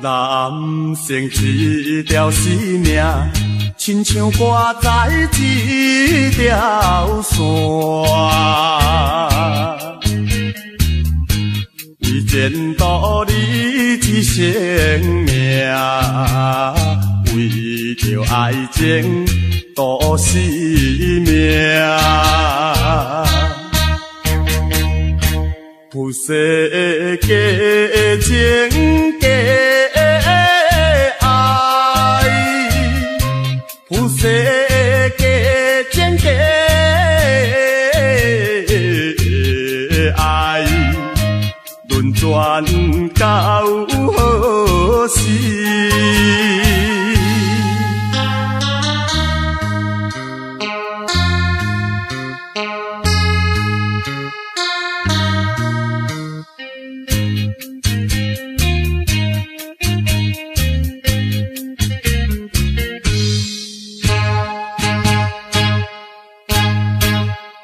男性一條性命，親像掛在一條線。為前途你一生命，為著愛情賭性命。浮世假情假愛，浮世假情假愛，輪轉到何時？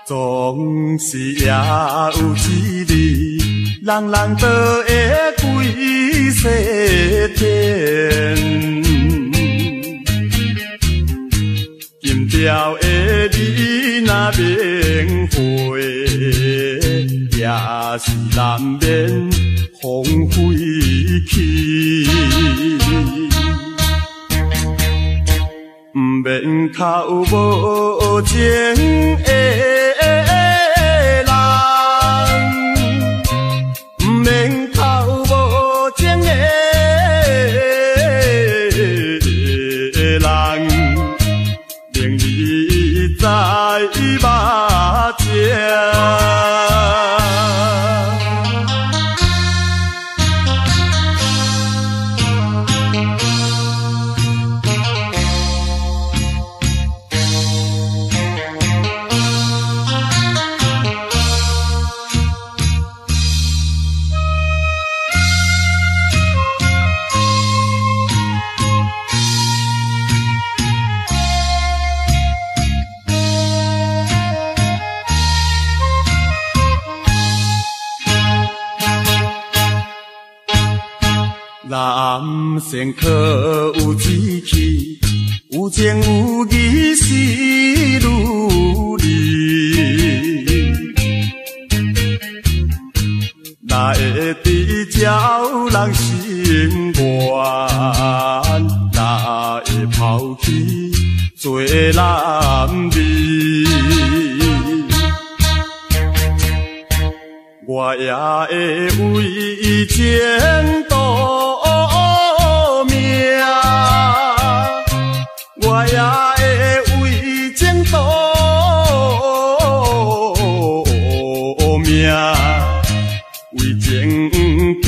總是也有一日，人人都會歸西天。金條的你若免回，也是難免荒廢去。毋免哭無情的人，毋免哭無情的人，明日在目前。男生可有志氣，有情有義是女兒。哪會知照人心願，哪會拋棄做男兒？我也會為情賭命，我也會為情賭命，為情拼